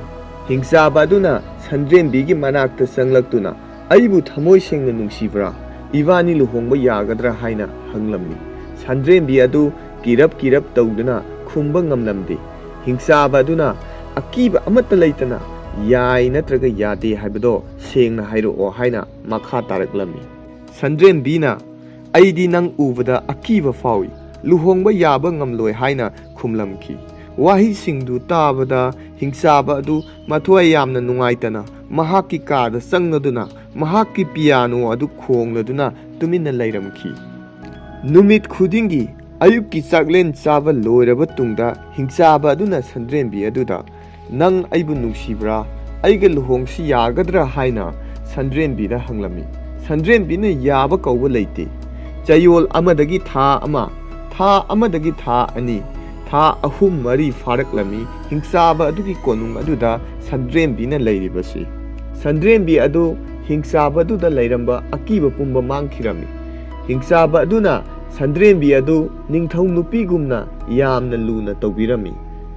ꯍꯤꯡꯆꯥꯕ ꯑꯗꯨꯅ ꯁꯟꯗ꯭ꯔꯦꯝꯕꯤꯒꯤ ꯃꯅꯥꯛꯇ ꯆꯪꯂꯛꯇꯨꯅ, "ꯑꯩꯕꯨ ꯊꯃꯣꯏ ꯁꯦꯡꯅ ꯅꯨꯡꯁꯤꯕ꯭ꯔꯥ? ꯏꯕꯥꯅꯤ ꯂꯨꯍꯣꯡꯕ ꯌꯥꯒꯗ꯭ꯔꯥ?" ꯍꯥꯏꯅ ꯍꯪꯂꯝꯃꯤ꯫ ꯁꯟꯗ꯭ꯔꯦꯝꯕꯤ ꯑꯗꯨ ꯀꯤꯔꯞ ꯀꯤꯔꯞ ꯇꯧꯗꯨꯅ ꯈꯨꯝꯕ ꯉꯝꯂꯝꯗꯦ꯫ ꯍꯤꯡꯆꯥꯕ ꯑꯗꯨꯅ ꯑꯀꯤꯕ ꯑꯃꯠꯇ ꯂꯩꯇꯅ, "ꯌꯥꯏ ꯅꯠꯇ꯭ꯔꯒ ꯌꯥꯗꯦ ꯍꯥꯏꯕꯗꯣ ꯁꯦꯡꯅ ꯍꯥꯏꯔꯛꯑꯣ" ꯍꯥꯏꯅ ꯃꯈꯥ ꯇꯥꯔꯛꯂꯝꯃꯤ꯫ ꯁꯟꯗ꯭ꯔꯦꯝꯕꯤꯅ, "ꯑꯩꯗꯤ ꯅꯪ ꯎꯕꯗ ꯑꯀꯤꯕ ꯐꯥꯎꯏ, ꯂꯨꯍꯣꯡꯕ ꯌꯥꯕ ꯉꯝꯂꯣꯏ" ꯍꯥꯏꯅ ꯈꯨꯝꯂꯝꯈꯤ꯫ ꯋꯥꯍꯩꯁꯤꯡꯗꯨ ꯇꯥꯕꯗ ꯍꯤꯡꯆꯥꯕ ꯑꯗꯨ ꯃꯊ꯭ꯋꯥꯏ ꯌꯥꯝꯅ ꯅꯨꯡꯉꯥꯏꯇꯅ ꯃꯍꯥꯛꯀꯤ ꯀꯥꯗ ꯆꯪꯂꯗꯨꯅ ꯃꯍꯥꯛꯀꯤ ꯄꯤꯌꯥꯅꯣ ꯑꯗꯨ ꯈꯣꯡꯂꯗꯨꯅ ꯇꯨꯃꯤꯟꯅ ꯂꯩꯔꯝꯈꯤ꯫ ꯅꯨꯃꯤꯠ ꯈꯨꯗꯤꯡꯒꯤ ꯑꯌꯨꯛꯀꯤ ꯆꯥꯛꯂꯦꯟ ꯆꯥꯕ ꯂꯣꯏꯔꯕ ꯇꯨꯡꯗ ꯍꯤꯡꯆꯥꯕ ꯑꯗꯨꯅ ꯁꯟꯗ꯭ꯔꯦꯝꯕꯤ ꯑꯗꯨꯗ, "ꯅꯪ ꯑꯩꯕꯨ ꯅꯨꯡꯁꯤꯕ꯭ꯔꯥ? ꯑꯩꯒ ꯂꯨꯍꯣꯡꯁꯤ ꯌꯥꯒꯗ꯭ꯔꯥ?" ꯍꯥꯏꯅ ꯁꯟꯗ꯭ꯔꯦꯝꯕꯤꯗ ꯍꯪꯂꯝꯃꯤ꯫ ꯁꯟꯗ꯭ꯔꯦꯝꯕꯤꯅ ꯌꯥꯕ ꯀꯧꯕ ꯂꯩꯇꯦ꯫ ꯆꯌꯣꯜ ꯑꯃꯗꯒꯤ ꯊꯥ ꯑꯃ, ꯊꯥ ꯑꯃꯗꯒꯤ ꯊꯥ ꯑꯅꯤ, ꯊꯥ ꯑꯍꯨꯝ ꯃꯔꯤ ꯐꯥꯔꯛꯂꯝꯃꯤ꯫ ꯍꯤꯡꯆꯥꯕ ꯑꯗꯨꯒꯤ ꯀꯣꯅꯨꯡ ꯑꯗꯨꯗ ꯁꯟꯗ꯭ꯔꯦꯝꯕꯤꯅ ꯂꯩꯔꯤꯕꯁꯤ꯫ ꯁꯟꯗ꯭ꯔꯦꯝꯕꯤ ꯑꯗꯨ ꯍꯤꯡꯆꯥꯕ ꯑꯗꯨꯗ ꯂꯩꯔꯝꯕ ꯑꯀꯤꯕ ꯄꯨꯝꯕ ꯃꯥꯡꯈꯤꯔꯝꯃꯤ꯫ ꯍꯤꯡꯆꯥꯕ ꯑꯗꯨꯅ ꯁꯟꯗ꯭ꯔꯦꯝꯕꯤ ꯑꯗꯨ ꯅꯤꯡꯊꯧ ꯅꯨꯄꯤꯒꯨꯝꯅ ꯌꯥꯝꯅ ꯂꯨꯅ ꯇꯧꯕꯤꯔꯝꯃꯤ꯫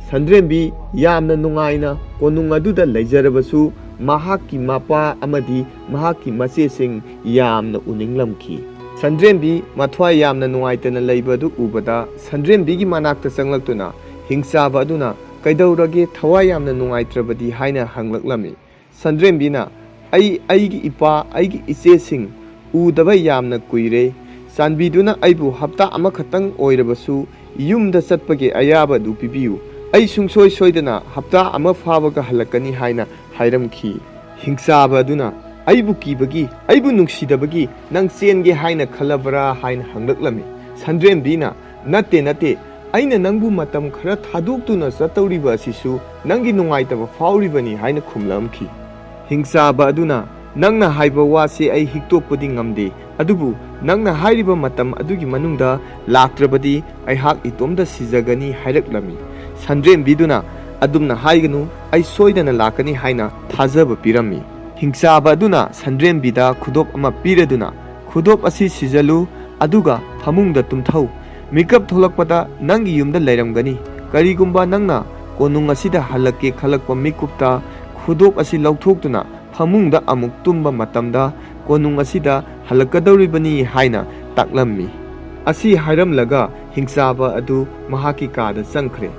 ꯁꯟꯗ꯭ꯔꯦꯝꯕꯤ ꯌꯥꯝꯅ ꯅꯨꯡꯉꯥꯏꯅ ꯀꯣꯅꯨꯡ ꯑꯗꯨꯗ ꯂꯩꯖꯔꯕꯁꯨ, ꯃꯍꯥꯛꯀꯤ ꯃꯄꯥ ꯑꯃꯗꯤ ꯃꯍꯥꯛꯀꯤ ꯃꯆꯦꯁꯤꯡ ꯌꯥꯝꯅ ꯎꯅꯤꯡꯂꯝꯈꯤ꯫ ꯁꯟꯗ꯭ꯔꯦꯝꯕꯤ ꯃꯊ꯭ꯋꯥꯏ ꯌꯥꯝꯅ ꯅꯨꯡꯉꯥꯏꯇꯅ ꯂꯩꯕ ꯑꯗꯨ ꯎꯕꯗ, ꯁꯟꯗ꯭ꯔꯦꯝꯕꯤꯒꯤ ꯃꯅꯥꯛꯇ ꯆꯪꯂꯛꯇꯨꯅ ꯍꯤꯡꯆꯥꯕ ꯑꯗꯨꯅ, "ꯀꯩꯗꯧꯔꯒꯦ, ꯊꯋꯥꯏ ꯌꯥꯝꯅ ꯅꯨꯡꯉꯥꯏꯇ꯭ꯔꯕꯗꯤ?" ꯍꯥꯏꯅ ꯍꯪꯂꯛꯂꯝꯃꯤ꯫ ꯁꯟꯗ꯭ꯔꯦꯝꯕꯤꯅ, "ꯑꯩ ꯑꯩꯒꯤ ꯏꯄꯥ, ꯑꯩꯒꯤ ꯏꯆꯦꯁꯤꯡ ꯎꯗꯕ ꯌꯥꯝꯅ ꯀꯨꯏꯔꯦ꯫ ꯆꯥꯟꯕꯤꯗꯨꯅ ꯑꯩꯕꯨ ꯍꯞꯇꯥ ꯑꯃꯈꯛꯇꯪ ꯑꯣꯏꯔꯕꯁꯨ ꯌꯨꯝꯗ ꯆꯠꯄꯒꯤ ꯑꯌꯥꯕ ꯑꯗꯨ ꯄꯤꯕꯤꯌꯨ꯫ ꯑꯩ ꯁꯨꯡꯁꯣꯏ ꯁꯣꯏꯗꯅ ꯍꯞꯇꯥ ꯑꯃ ꯐꯥꯕꯒ ꯍꯜꯂꯛꯀꯅꯤ" ꯍꯥꯏꯅ ꯍꯥꯏꯔꯝꯈꯤ꯫ ꯍꯤꯡꯆꯥꯕ ꯑꯗꯨꯅ, "ꯑꯩꯕꯨ ꯀꯤꯕꯒꯤ, ꯑꯩꯕꯨ ꯅꯨꯡꯁꯤꯗꯕꯒꯤ ꯅꯪ ꯆꯦꯟꯒꯦ ꯍꯥꯏꯅ ꯈꯜꯂꯕ꯭ꯔꯥ?" ꯍꯥꯏꯅ ꯍꯪꯂꯛꯂꯝꯃꯤ꯫ ꯁꯟꯗ꯭ꯔꯦꯝꯕꯤꯅ, "ꯅꯠꯇꯦ, ꯅꯠꯇꯦ, ꯑꯩꯅ ꯅꯪꯕꯨ ꯃꯇꯝ ꯈꯔ ꯊꯥꯗꯣꯛꯇꯨꯅ ꯆꯠꯇꯧꯔꯤꯕ ꯑꯁꯤꯁꯨ ꯅꯪꯒꯤ ꯅꯨꯡꯉꯥꯏꯇꯕ ꯐꯥꯎꯔꯤꯕꯅꯤ" ꯍꯥꯏꯅ ꯈꯨꯝꯂꯛꯂꯝꯈꯤ꯫ ꯍꯤꯡꯆꯥꯕ ꯑꯗꯨꯅ, "ꯅꯪꯅ ꯍꯥꯏꯕ ꯋꯥꯁꯦ ꯑꯩ ꯍꯤꯛꯇꯣꯛꯄꯗꯤ ꯉꯝꯗꯦ, ꯑꯗꯨꯕꯨ ꯅꯪꯅ ꯍꯥꯏꯔꯤꯕ ꯃꯇꯝ ꯑꯗꯨꯒꯤ ꯃꯅꯨꯡꯗ ꯂꯥꯛꯇ꯭ꯔꯕꯗꯤ ꯑꯩꯍꯥꯛ ꯏꯇꯣꯝꯇ ꯁꯤꯖꯒꯅꯤ" ꯍꯥꯏꯔꯛꯂꯝꯃꯤ꯫ ꯁꯟꯗ꯭ꯔꯦꯝꯕꯤꯗꯨꯅ, "ꯑꯗꯨꯝꯅ ꯍꯥꯏꯒꯅꯨ, ꯑꯩ ꯁꯣꯏꯗꯅ ꯂꯥꯛꯀꯅꯤ" ꯍꯥꯏꯅ ꯊꯥꯖꯕ ꯄꯤꯔꯝꯃꯤ꯫ ꯍꯤꯡꯆꯥꯕ ꯑꯗꯨꯅ ꯁꯟꯗ꯭ꯔꯦꯝꯕꯤꯗ ꯈꯨꯗꯣꯞ ꯑꯃ ꯄꯤꯔꯗꯨꯅ, "ꯈꯨꯗꯣꯞ ꯑꯁꯤ ꯁꯤꯖꯜꯂꯨ, ꯑꯗꯨꯒ ꯐꯃꯨꯡꯗ ꯇꯨꯝꯊꯧ꯫ ꯃꯤꯀꯞ ꯊꯣꯛꯂꯛꯄꯗ ꯅꯪꯒꯤ ꯌꯨꯝꯗ ꯂꯩꯔꯝꯒꯅꯤ꯫ ꯀꯔꯤꯒꯨꯝꯕ ꯅꯪꯅ ꯀꯣꯅꯨꯡ ꯑꯁꯤꯗ ꯍꯜꯂꯛꯀꯦ ꯈꯜꯂꯛꯄ ꯃꯤꯀꯨꯞꯇ ꯈꯨꯗꯣꯞ ꯑꯁꯤ ꯂꯧꯊꯣꯛꯇꯨꯅ ꯐꯃꯨꯡꯗ ꯑꯃꯨꯛ ꯇꯨꯝꯕ ꯃꯇꯝꯗ ꯀꯣꯅꯨꯡ ꯑꯁꯤꯗ ꯍꯜꯂꯛꯀꯗꯧꯔꯤꯕꯅꯤ" ꯍꯥꯏꯅ ꯇꯥꯛꯂꯝꯃꯤ꯫ ꯑꯁꯤ ꯍꯥꯏꯔꯝꯂꯒ ꯍꯤꯡꯆꯥꯕ ꯑꯗꯨ ꯃꯍꯥꯛꯀꯤ ꯀꯥꯗ ꯆꯪꯈ꯭ꯔꯦ꯫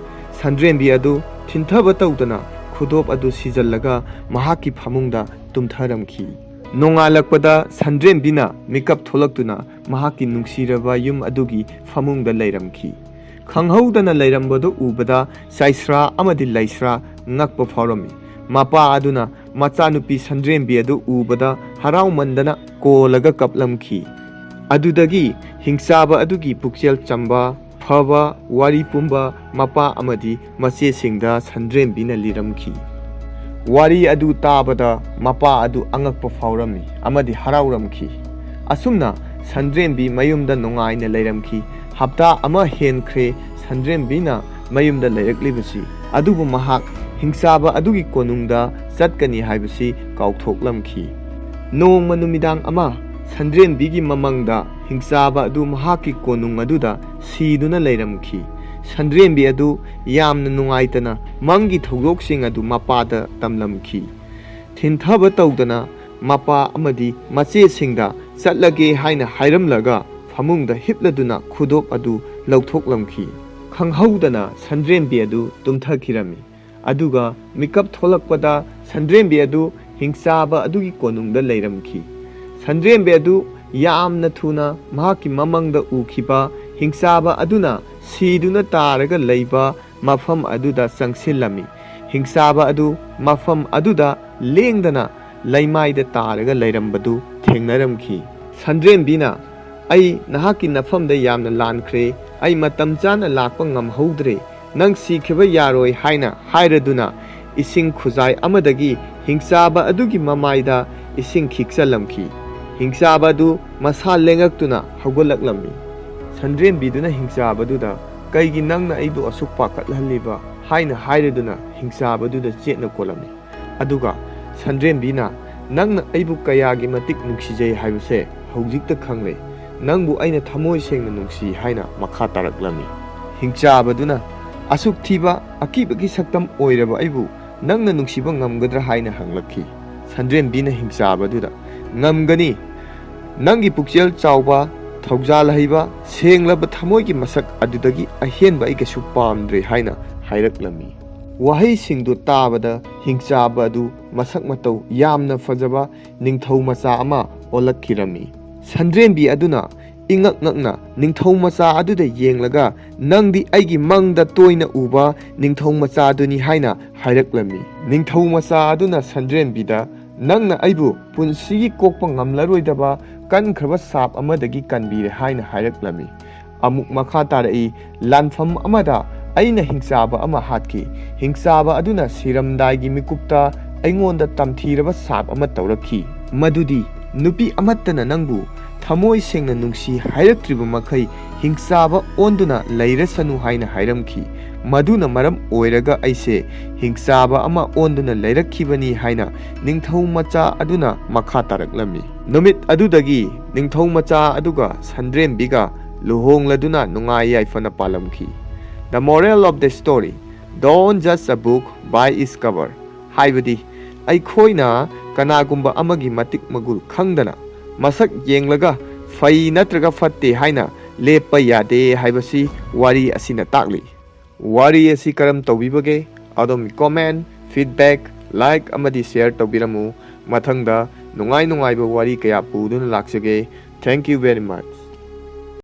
ꯁꯟꯗ꯭ꯔꯦꯝꯕꯤ ꯑꯗꯨ ꯊꯤꯟꯊꯕ ꯇꯧꯗꯅ ꯈꯨꯗꯣꯞ ꯑꯗꯨ ꯁꯤꯖꯜꯂꯒ ꯃꯍꯥꯛꯀꯤ ꯐꯃꯨꯡꯗ ꯇꯨꯝꯊꯔꯝꯈꯤ꯫ ꯅꯣꯡꯉꯥꯜꯂꯛꯄꯗ ꯁꯟꯗ꯭ꯔꯦꯝꯕꯤꯅ ꯃꯤꯀꯞ ꯊꯣꯛꯂꯛꯇꯨꯅ ꯃꯍꯥꯛꯀꯤ ꯅꯨꯡꯁꯤꯔꯕ ꯌꯨꯝ ꯑꯗꯨꯒꯤ ꯐꯃꯨꯡꯗ ꯂꯩꯔꯝꯈꯤ꯫ ꯈꯪꯍꯧꯗꯅ ꯂꯩꯔꯝꯕꯗꯨ ꯎꯕꯗ ꯆꯥꯏꯁ꯭ꯔꯥ ꯑꯃꯗꯤ ꯂꯩꯁ꯭ꯔꯥ ꯉꯛꯄ ꯐꯥꯎꯔꯝꯃꯤ꯫ ꯃꯄꯥ ꯑꯗꯨꯅ ꯃꯆꯥꯅꯨꯄꯤ ꯁꯟꯗ꯭ꯔꯦꯝꯕꯤ ꯑꯗꯨ ꯎꯕꯗ ꯍꯔꯥꯎꯃꯟꯗꯅ ꯀꯣꯜꯂꯒ ꯀꯞꯂꯝꯈꯤ꯫ ꯑꯗꯨꯗꯒꯤ ꯍꯤꯡꯆꯥꯕ ꯑꯗꯨꯒꯤ ꯄꯨꯛꯆꯦꯜ ꯆꯝꯕ, ꯐꯕ, ꯋꯥꯔꯤ ꯄꯨꯝꯕ ꯃꯄꯥ ꯑꯃꯗꯤ ꯃꯆꯦꯁꯤꯡꯗ ꯁꯟꯗ꯭ꯔꯦꯝꯕꯤꯅ ꯂꯤꯔꯝꯈꯤ꯫ ꯋꯥꯔꯤ ꯑꯗꯨ ꯇꯥꯕꯗ ꯃꯄꯥ ꯑꯗꯨ ꯑꯉꯛꯄ ꯐꯥꯎꯔꯝꯃꯤ ꯑꯃꯗꯤ ꯍꯔꯥꯎꯔꯝꯈꯤ꯫ ꯑꯁꯨꯝꯅ ꯁꯟꯗ꯭ꯔꯦꯝꯕꯤ ꯃꯌꯨꯝꯗ ꯅꯨꯡꯉꯥꯏꯅ ꯂꯩꯔꯝꯈꯤ꯫ ꯍꯞꯇꯥ ꯑꯃ ꯍꯦꯟꯈ꯭ꯔꯦ ꯁꯟꯗ꯭ꯔꯦꯝꯕꯤꯅ ꯃꯌꯨꯝꯗ ꯂꯩꯔꯛꯂꯤꯕꯁꯤ, ꯑꯗꯨꯕꯨ ꯃꯍꯥꯛ ꯍꯤꯡꯆꯥꯕ ꯑꯗꯨꯒꯤ ꯀꯣꯅꯨꯡꯗ ꯆꯠꯀꯅꯤ ꯍꯥꯏꯕꯁꯤ ꯀꯥꯎꯊꯣꯛꯂꯝꯈꯤ꯫ ꯅꯣꯡꯃ ꯅꯨꯃꯤꯗꯥꯡ ꯑꯃ ꯁꯟꯗ꯭ꯔꯦꯝꯕꯤꯒꯤ ꯃꯃꯪꯗ ꯍꯤꯡꯆꯥꯕ ꯑꯗꯨ ꯃꯍꯥꯛꯀꯤ ꯀꯣꯅꯨꯡ ꯑꯗꯨꯗ ꯁꯤꯗꯨꯅ ꯂꯩꯔꯝꯈꯤ꯫ ꯁꯟꯗ꯭ꯔꯦꯝꯕꯤ ꯑꯗꯨ ꯌꯥꯝꯅ ꯅꯨꯡꯉꯥꯏꯇꯅ ꯃꯪꯒꯤ ꯊꯧꯗꯣꯛꯁꯤꯡ ꯑꯗꯨ ꯃꯄꯥꯗ ꯇꯝꯂꯝꯈꯤ꯫ ꯊꯤꯟꯊꯕ ꯇꯧꯗꯅ ꯃꯄꯥ ꯑꯃꯗꯤ ꯃꯆꯦꯁꯤꯡꯗ ꯆꯠꯂꯒꯦ ꯍꯥꯏꯅ ꯍꯥꯏꯔꯝꯂꯒ ꯐꯃꯨꯡꯗ ꯍꯤꯞꯂꯗꯨꯅ ꯈꯨꯗꯣꯞ ꯑꯗꯨ ꯂꯧꯊꯣꯛꯂꯝꯈꯤ꯫ ꯈꯪꯍꯧꯗꯅ ꯁꯟꯗ꯭ꯔꯦꯝꯕꯤ ꯑꯗꯨ ꯇꯨꯝꯊꯈꯤꯔꯝꯃꯤ꯫ ꯑꯗꯨꯒ ꯃꯤꯀꯞ ꯊꯣꯛꯂꯛꯄꯗ ꯁꯟꯗ꯭ꯔꯦꯝꯕꯤ ꯑꯗꯨ ꯍꯤꯡꯆꯥꯕ ꯑꯗꯨꯒꯤ ꯀꯣꯅꯨꯡꯗ ꯂꯩꯔꯝꯈꯤ꯫ ꯁꯟꯗ꯭ꯔꯦꯝꯕꯤ ꯑꯗꯨ ꯌꯥꯝꯅ ꯊꯨꯅ ꯃꯍꯥꯛꯀꯤ ꯃꯃꯪꯗ ꯎꯈꯤꯕ ꯍꯤꯡꯆꯥꯕ ꯑꯗꯨꯅ ꯁꯤꯗꯨꯅ ꯇꯥꯔꯒ ꯂꯩꯕ ꯃꯐꯝ ꯑꯗꯨꯗ ꯆꯪꯁꯤꯜꯂꯝꯃꯤ꯫ ꯍꯤꯡꯆꯥꯕ ꯑꯗꯨ ꯃꯐꯝ ꯑꯗꯨꯗ ꯂꯦꯡꯗꯅ ꯂꯩꯃꯥꯏꯗ ꯇꯥꯔꯒ ꯂꯩꯔꯝꯕꯗꯨ ꯊꯦꯡꯅꯔꯝꯈꯤ꯫ ꯁꯟꯗ꯭ꯔꯦꯝꯕꯤꯅ, "ꯑꯩ ꯅꯍꯥꯛꯀꯤ ꯅꯐꯝꯗ ꯌꯥꯝꯅ ꯂꯥꯟꯈ꯭ꯔꯦ꯫ ꯑꯩ ꯃꯇꯝ ꯆꯥꯅ ꯂꯥꯛꯄ ꯉꯝꯍꯧꯗ꯭ꯔꯦ꯫ ꯅꯪ ꯁꯤꯈꯤꯕ ꯌꯥꯔꯣꯏ" ꯍꯥꯏꯅ ꯍꯥꯏꯔꯗꯨꯅ ꯏꯁꯤꯡ ꯈꯨꯖꯥꯏ ꯑꯃꯗꯒꯤ ꯍꯤꯡꯆꯥꯕ ꯑꯗꯨꯒꯤ ꯃꯃꯥꯏꯗ ꯏꯁꯤꯡ ꯈꯤꯛꯆꯜꯂꯝꯈꯤ꯫ ꯍꯤꯡꯆꯥꯕ ꯑꯗꯨ ꯃꯁꯥ ꯂꯦꯡꯉꯛꯇꯨꯅ ꯍꯧꯒꯠꯂꯛꯂꯝꯃꯤ꯫ ꯁꯟꯗ꯭ꯔꯦꯝꯕꯤꯗꯨꯅ ꯍꯤꯡꯆꯥꯕꯗꯨꯗ, "ꯀꯩꯒꯤ ꯅꯪꯅ ꯑꯩꯕꯨ ꯑꯁꯨꯛ ꯄꯥꯈꯠꯍꯜꯂꯤꯕ?" ꯍꯥꯏꯅ ꯍꯥꯏꯔꯗꯨꯅ ꯍꯤꯡꯆꯥꯕꯗꯨꯗ ꯆꯦꯠꯅ ꯀꯣꯜꯂꯝꯃꯤ꯫ ꯑꯗꯨꯒ ꯁꯟꯗ꯭ꯔꯦꯝꯕꯤꯅ, "ꯅꯪꯅ ꯑꯩꯕꯨ ꯀꯌꯥꯒꯤ ꯃꯇꯤꯛ ꯅꯨꯡꯁꯤꯖꯩ ꯍꯥꯏꯕꯁꯦ ꯍꯧꯖꯤꯛꯇ ꯈꯪꯂꯦ꯫ ꯅꯪꯕꯨ ꯑꯩꯅ ꯊꯃꯣꯏ ꯁꯦꯡꯅ ꯅꯨꯡꯁꯤ" ꯍꯥꯏꯅ ꯃꯈꯥ ꯇꯥꯔꯛꯂꯝꯃꯤ꯫ ꯍꯤꯡꯆꯥꯕꯗꯨꯅ, "ꯑꯁꯨꯛ ꯊꯤꯕ ꯑꯀꯤꯕꯒꯤ ꯁꯛꯇꯝ ꯑꯣꯏꯔꯕ ꯑꯩꯕꯨ ꯅꯪꯅ ꯅꯨꯡꯁꯤꯕ ꯉꯝꯒꯗ꯭ꯔꯥ?" ꯍꯥꯏꯅ ꯍꯪꯂꯛꯈꯤ꯫ ꯁꯟꯗ꯭ꯔꯦꯝꯕꯤꯅ ꯍꯤꯡꯆꯥꯕꯗꯨꯗ, "ꯉꯝꯒꯅꯤ꯫ ꯅꯪꯒꯤ ꯄꯨꯛꯆꯦꯜ ꯆꯥꯎꯕ, ꯊꯧꯖꯥꯜ ꯍꯩꯕ, ꯁꯦꯡꯂꯕ ꯊꯃꯣꯏꯒꯤ ꯃꯁꯛ ꯑꯗꯨꯗꯒꯤ ꯑꯍꯦꯟꯕ ꯑꯩ ꯀꯩꯁꯨ ꯄꯥꯝꯗ꯭ꯔꯦ" ꯍꯥꯏꯅ ꯍꯥꯏꯔꯛꯂꯝꯃꯤ꯫ ꯋꯥꯍꯩꯁꯤꯡꯗꯨ ꯇꯥꯕꯗ ꯍꯤꯡꯆꯥꯕ ꯑꯗꯨ ꯃꯁꯛ ꯃꯇꯧ ꯌꯥꯝꯅ ꯐꯖꯕ ꯅꯤꯡꯊꯧ ꯃꯆꯥ ꯑꯃ ꯑꯣꯜꯂꯛꯈꯤꯔꯝꯃꯤ꯫ ꯁꯟꯗ꯭ꯔꯦꯝꯕꯤ ꯑꯗꯨꯅ ꯏꯉꯛ ꯉꯛꯅ ꯅꯤꯡꯊꯧ ꯃꯆꯥ ꯑꯗꯨꯗ ꯌꯦꯡꯂꯒ, "ꯅꯪꯗꯤ ꯑꯩꯒꯤ ꯃꯪꯗ ꯇꯣꯏꯅ ꯎꯕ ꯅꯤꯡꯊꯧ ꯃꯆꯥꯗꯨꯅꯤ" ꯍꯥꯏꯅ ꯍꯥꯏꯔꯛꯂꯝꯃꯤ꯫ ꯅꯤꯡꯊꯧ ꯃꯆꯥ ꯑꯗꯨꯅ ꯁꯟꯗ꯭ꯔꯦꯝꯕꯤꯗ, "ꯅꯪꯅ ꯑꯩꯕꯨ ꯄꯨꯟꯁꯤꯒꯤ ꯀꯣꯛꯄ ꯉꯝꯂꯔꯣꯏꯗꯕ ꯀꯟꯈ꯭ꯔꯕ ꯁꯥꯞ ꯑꯃꯗꯒꯤ ꯀꯟꯕꯤꯔꯦ" ꯍꯥꯏꯅ ꯍꯥꯏꯔꯛꯂꯝꯃꯤ꯫ ꯑꯃꯨꯛ ꯃꯈꯥ ꯇꯥꯔꯛꯏ, "ꯂꯥꯟꯐꯝ ꯑꯃꯗ ꯑꯩꯅ ꯍꯤꯡꯆꯥꯕ ꯑꯃ ꯍꯥꯠꯈꯤ꯫ ꯍꯤꯡꯆꯥꯕ ꯑꯗꯨꯅ ꯁꯤꯔꯝꯗꯥꯏꯒꯤ ꯃꯤꯀꯨꯞꯇ ꯑꯩꯉꯣꯟꯗ ꯇꯝꯊꯤꯔꯕ ꯁꯥꯞ ꯑꯃ ꯇꯧꯔꯛꯈꯤ, ꯃꯗꯨꯗꯤ ꯅꯨꯄꯤ ꯑꯃꯠꯇꯅ ꯅꯪꯕꯨ ꯊꯃꯣꯏ ꯁꯦꯡꯅ ꯅꯨꯡꯁꯤ ꯍꯥꯏꯔꯛꯇ꯭ꯔꯤꯕ ꯃꯈꯩ ꯍꯤꯡꯆꯥꯕ ꯑꯣꯟꯗꯨꯅ ꯂꯩꯔꯁꯅꯨ ꯍꯥꯏꯅ ꯍꯥꯏꯔꯝꯈꯤ꯫ ꯃꯗꯨꯅ ꯃꯔꯝ ꯑꯣꯏꯔꯒ ꯑꯩꯁꯦ ꯍꯤꯡꯆꯥꯕ ꯑꯃ ꯑꯣꯟꯗꯨꯅ ꯂꯩꯔꯛꯈꯤꯕꯅꯤ" ꯍꯥꯏꯅ ꯅꯤꯡꯊꯧ ꯃꯆꯥ ꯑꯗꯨꯅ ꯃꯈꯥ ꯇꯥꯔꯛꯂꯝꯃꯤ꯫ ꯅꯨꯃꯤꯠ ꯑꯗꯨꯗꯒꯤ ꯅꯤꯡꯊꯧ ꯃꯆꯥ ꯑꯗꯨꯒ ꯁꯟꯗ꯭ꯔꯦꯝꯕꯤꯒ ꯂꯨꯍꯣꯡꯂꯗꯨꯅ ꯅꯨꯡꯉꯥꯏ ꯌꯥꯏꯐꯅ ꯄꯥꯜꯂꯝꯈꯤ꯫ The moral of the story: Don't judge a book by its cover꯫ ꯍꯥꯏꯕꯗꯤ, ꯑꯩꯈꯣꯏꯅ ꯀꯅꯥꯒꯨꯝꯕ ꯑꯃꯒꯤ ꯃꯇꯤꯛ ꯃꯒꯨꯜ ꯈꯪꯗꯅ ꯃꯁꯛ ꯌꯦꯡꯂꯒ ꯐꯩ ꯅꯠꯇ꯭ꯔꯒ ꯐꯠꯇꯦ ꯍꯥꯏꯅ ꯂꯦꯞꯄ ꯌꯥꯗꯦ ꯍꯥꯏꯕꯁꯤ ꯋꯥꯔꯤ ꯑꯁꯤꯅ ꯇꯥꯛꯂꯤ꯫ ꯋꯥꯔꯤ ꯑꯁꯤ ꯀꯔꯝ ꯇꯧꯕꯤꯕꯒꯦ? ꯑꯗꯣꯝꯒꯤ comment, feedback, like ꯑꯃꯗꯤ share ꯇꯧꯕꯤꯔꯝꯃꯨ꯫ ꯃꯊꯪꯗ ꯅꯨꯡꯉꯥꯏ ꯅꯨꯡꯉꯥꯏꯕ ꯋꯥꯔꯤ ꯀꯌꯥ ꯄꯨꯗꯨꯅ ꯂꯥꯛꯆꯒꯦ꯫ Thank you very much.